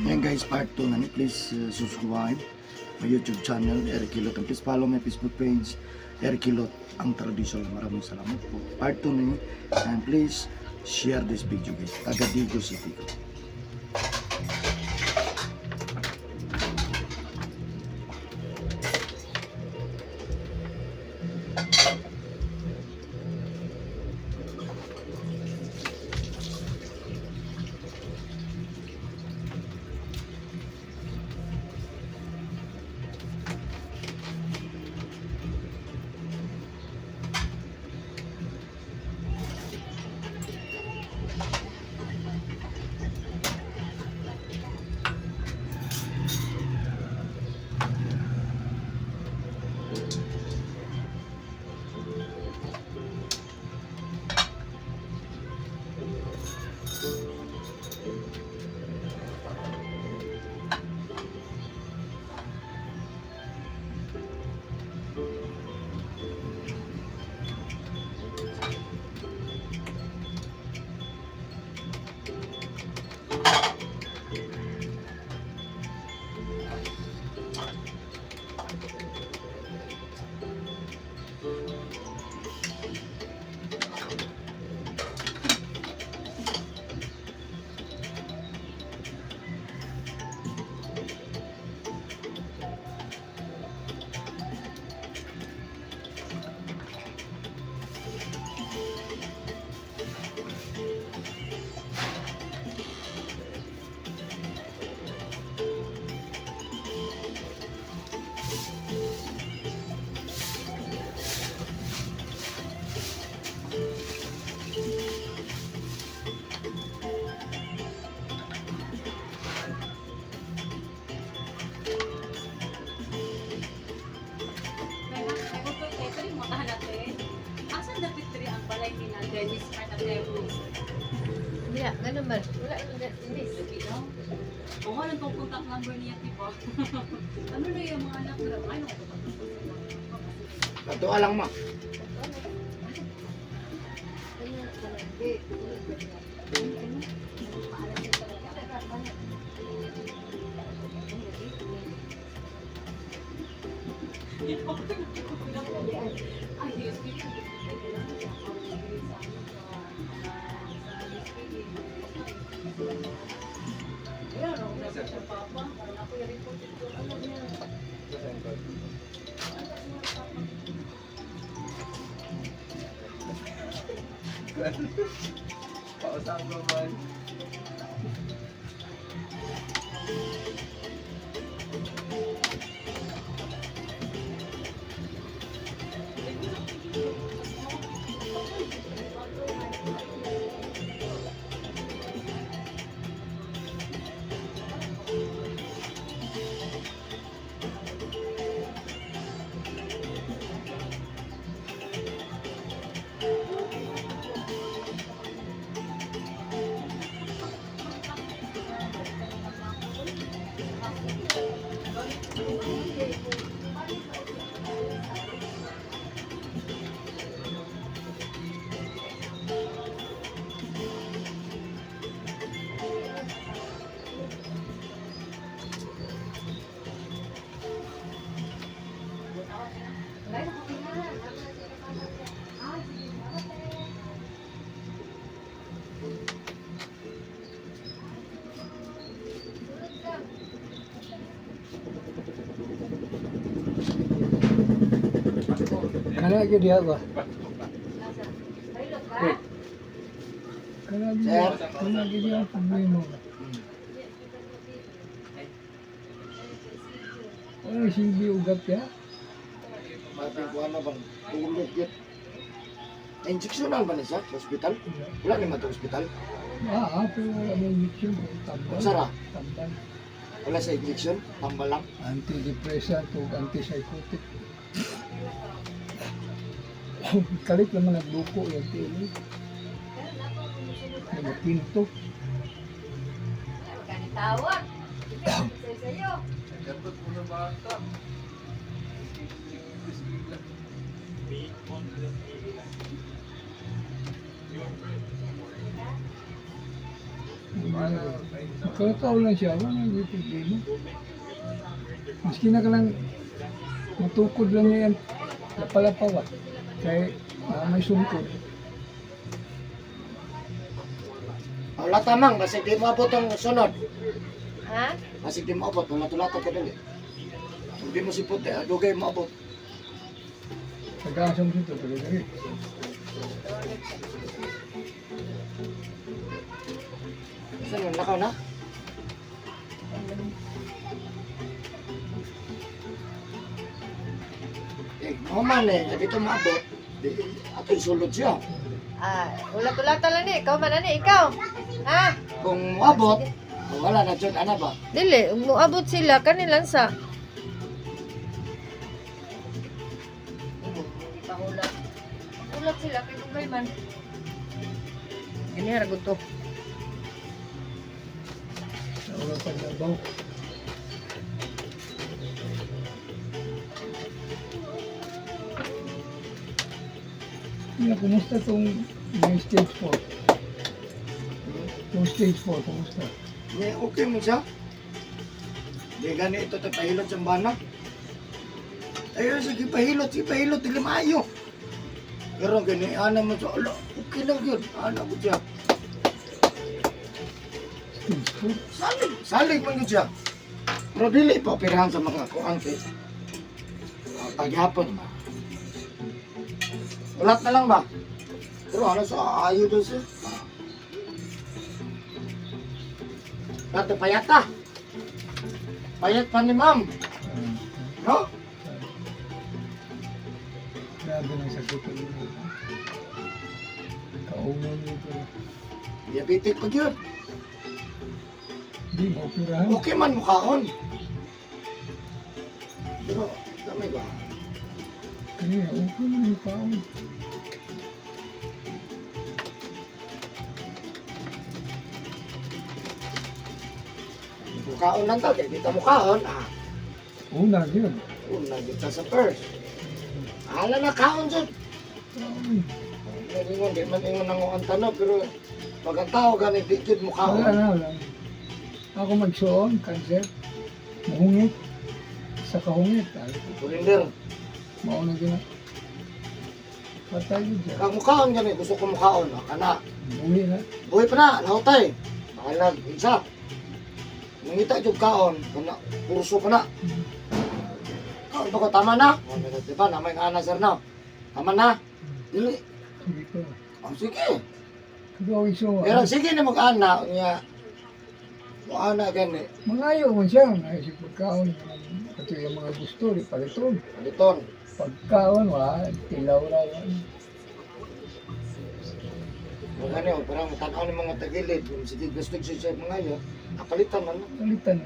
Yan guys, part 2 na ni. Please subscribe my YouTube channel, Eric Hilot. And please follow my Facebook page, Eric Hilot, ang tradisyon. Maraming salamat po. Part 2 na ni. And please share this video, guys. Taga Digos City ko. Asa dapit diri ang balay ni na Dennis Artateus? Hindi, ano man. Wala yung Dennis. No? O wala tong contact number niya, tipo. Ano na yung mga anak nila? Ay, naku, Patuwa lang, ma. Ay, Diyos ko. Pausap naman. Kana gyud diha ba? Kana gyud Sir. Kana gyud diha ang problema ba? Wala silbi ugat ya. Mating kuha na bang tulog yun. Na-injectional ba ni siya sa hospital? Wala ni mato hospital. Ah, pero wala may injection. Tambal. Unsa ra? Tambal. Wala sa injection, tambal lang. Antidepressant o antipsychotic. Kalit naman nagduko yung tili. Nagpinto. Tawag. Sa'yo. Dapat mo na bata. Makalakaw lang siya, wala nang problema. Maski na ka lang, matukod lang niya yan, lapalapa ba? Kaya may sungkod. Wala tamang, basig di mo abot ang sunod. Ha? Basig di mo abot, matulata ka dali. Kung di mo sipot, eh, dugay mo abot. Pag-asam dito, pero dali. Saan yun? Lakaw na? Eh, mo man eh, dito maabot. Di, ato isulod siya. Ah, ulat-ulata lang ni. Ikaw man ani, ikaw. Ha? Kung moabot, wala na dyan, ana ba? Dili, muabot sila kanilang sa. Pahulat. Ulat sila kay dugay man. Gini ra gud to. Sa oras paglabaw. Kaya, kumusta itong may stage 4? Itong stage 4, kumusta? May okay mo siya. Di gani ito tayo pahilot sa bana. Ayun, sige pahilot, dili maayo. Pero gani, ana mo siya, ala, okay lang yun. Ana ko siya. Stage 4? Salig, salig man yun siya. Pero dili pa operahan sa mga kuang kay. Paghapon ba? Ulat na lang ba? Pero ano sa ayo doon siya? Dato payata. Payat pa ni ma'am. Ah, No? Grabe ng sakit ko yun. Kaungan nito. Diabetic pa yun. Di mo operahan. Okay man mukhaon. Pero, damay ba? Kaya, okay man yung kaon. Mukhaon lang daw. Kaya dito mukhaon. Ah, Una yun. una dito sa first. Ala na kaon dyan. Kaon. Ingon, di man ingon ang ang tanong, pero pag ang tao gani, di gyud Wala mukhaon. na, wala na. Ako magsuon, cancer. Mahungit. Sa kahungit. Ay, Surrender. mauna gina. Patay yun siya. Kag mukhaon gani, gusto ko mukhaon. Ah, kana. Buhi na. Buhi pa na, nahutay. Bahalag, isa. Nangita jud kaon, kana, kurso pa na. Kaon ba ko, tama na? Oh, di ba, namay nga na, sir na. Tama na. Dili. Sige ko. Oh, sige. Kagaw iso. Pero sige na mag-ana, niya. Mo-ana gani, Mangayo man siya. Ay, si pagkaon. Ito yung mga gusto. Di paliton. paliton. Pagkaon, wala. Tilaw na lang. Mga gani, oh, parang tanaw ng mga tagilid. Kung sige, gusto siya siya mga yun, napalitan man. Palitan.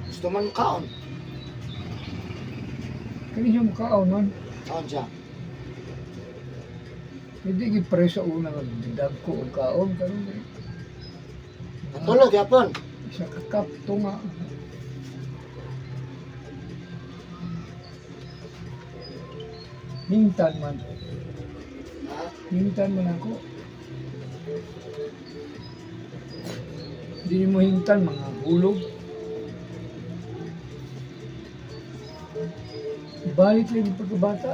Gusto man kaon. Kani siya mukhaon man. Kaon siya. Hindi gid preso una nga dagko og kaon karon eh. Natulog yapon. Isa ka cup tunga. Hintan man. Ha? Hintan man ako. Hindi mo hintan mga hulog. Balik lang yung pagkabata.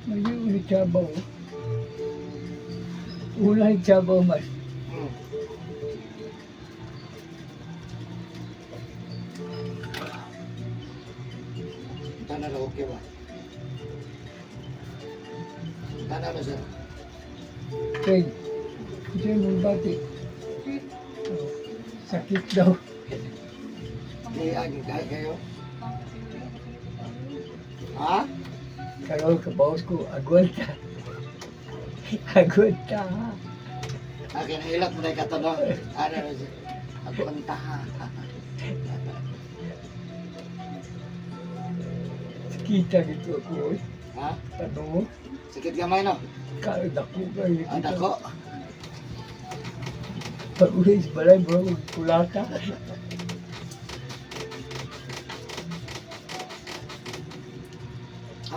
Medyo ni Chabaw. Una ni Chabaw mas. Tanan na okay ba? Tanan na sir. Hey, siya yung bati. Oh, sakit daw. Di agi kay kayo. Ha? Kayo kabawas ko, agwanta. Agwanta. Akin ilat mo na ikatano. Ano na sir? Ako ang taha. Kita gitu ako. Eh. Ha? Tanong mo, Sakit gamay no? dako kayo. Ang dako. Pag uwi sa balay, bro, kulata.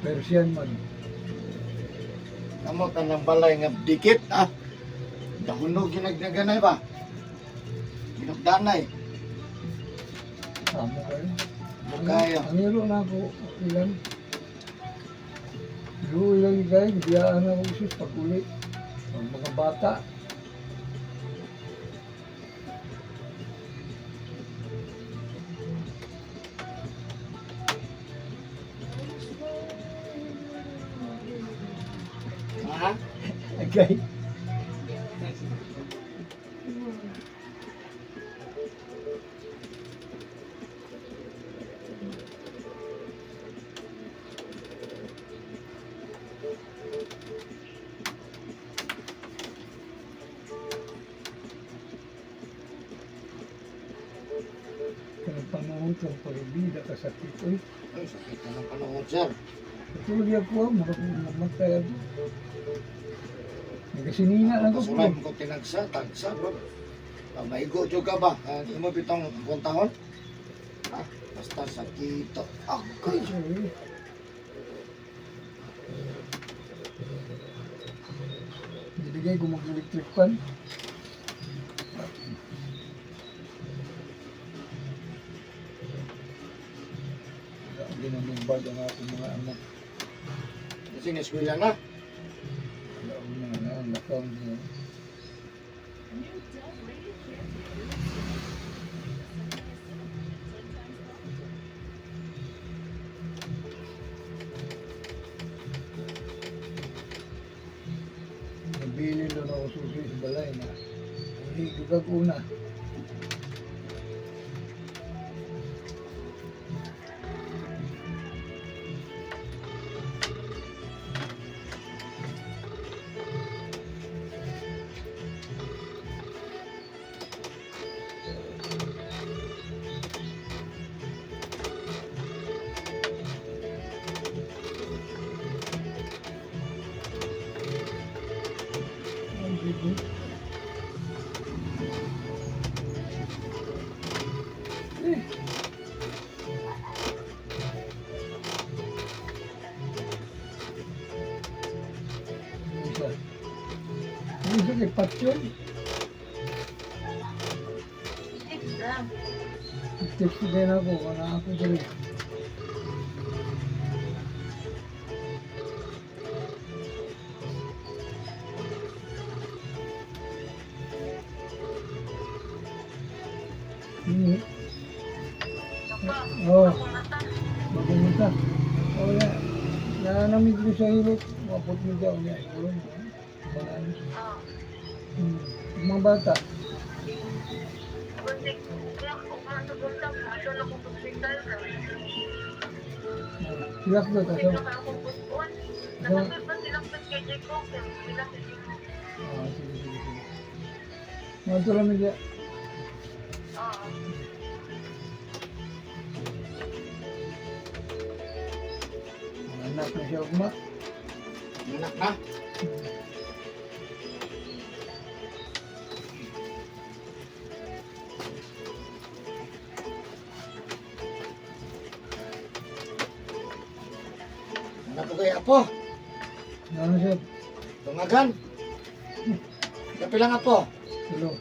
Persian man. Amo tanang balay nga dikit ah. Dahunog ginagdaganay ba? Ginagdanay. Amo kayo. Bukaya. Ang iro na ako, ilan. Luoy lang kayo, biyaan ako sus pag uli. Ang mga bata. Ha? Okay. Kanang panahon kang pagibida ka sakit, oy. Ay, sakit na ng panahon, sir. Patuloy ako, ah, mamatay ako. Nagasinina lang ako. Kasulay mo ko tinagsa, tagsa, bro. Ah, maigo jud ka ba? Ah, di mo bitong kwentahon? Ah, basta sakit. Agoy. Sorry. Nilagay ko mag-electric fan. Grabe na bag ang akong mga anak. Kasi na-eskwela na. Grabe na nga, ang lakaw niya. Nabili doon ako susi sa balay na. Uli, gugag una. Ang bibi. Eh. Yung isa. Yung isa kay Patyon. Text din ako, kung na ako dali. Oh. Magumunta. Oh, ya. Nanamig ko sa hilot. Mapot mo daw niya. Siguro mo. Mga Mga bata. Silak doon. Aso. Ah, sige, sige, sige. Mga tulang niya. Mga anak na siya ugma. Anak na. Anak ko kay Apo. Ano siya? Tungagan. Kapila nga po. Tulo.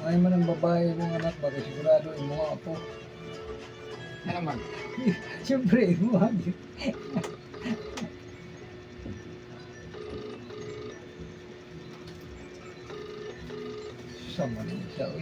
May man ang babae mong anak, baka sigurado imo nga apo. Ano man? Siyempre, imo nga. Sama niya siya, oy.